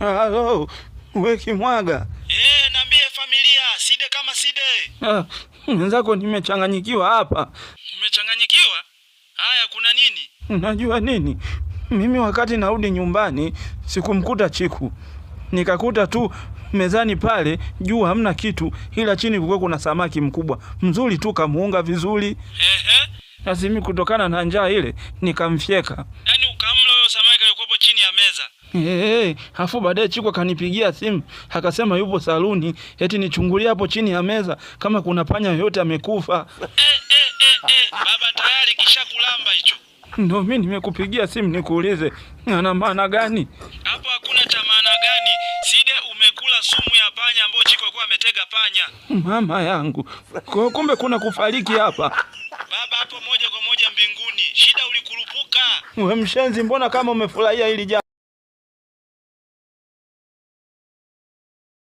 Halo, we Kimwaga. Niambie familia, Side kama Side. Ah, mwenzako nimechanganyikiwa hapa. Umechanganyikiwa? Haya, kuna nini? Unajua nini? Mimi wakati narudi nyumbani sikumkuta Chiku, nikakuta tu mezani pale juu hamna kitu, ila chini kulikuwa kuna samaki mkubwa mzuri tu, kamuunga vizuri. Ehe. Sasa mimi kutokana na njaa ile nikamfyeka. Yaani ukamla huyo samaki alikuwepo chini ya meza. Hey, afu baadaye Chiku akanipigia simu akasema yupo saluni, eti nichungulie hapo chini ya meza kama kuna panya yoyote amekufa. Baba tayari kisha kulamba hicho. Ndio mimi nimekupigia simu nikuulize ana maana gani? Hapo hakuna cha maana gani. Side, umekula sumu ya panya ambayo Chiko alikuwa ametega panya. Mama yangu, kwa kumbe kuna kufariki hapa. Baba hapo moja kwa moja mbinguni. Shida ulikurupuka. We mshenzi, mbona kama umefurahia hili jambo?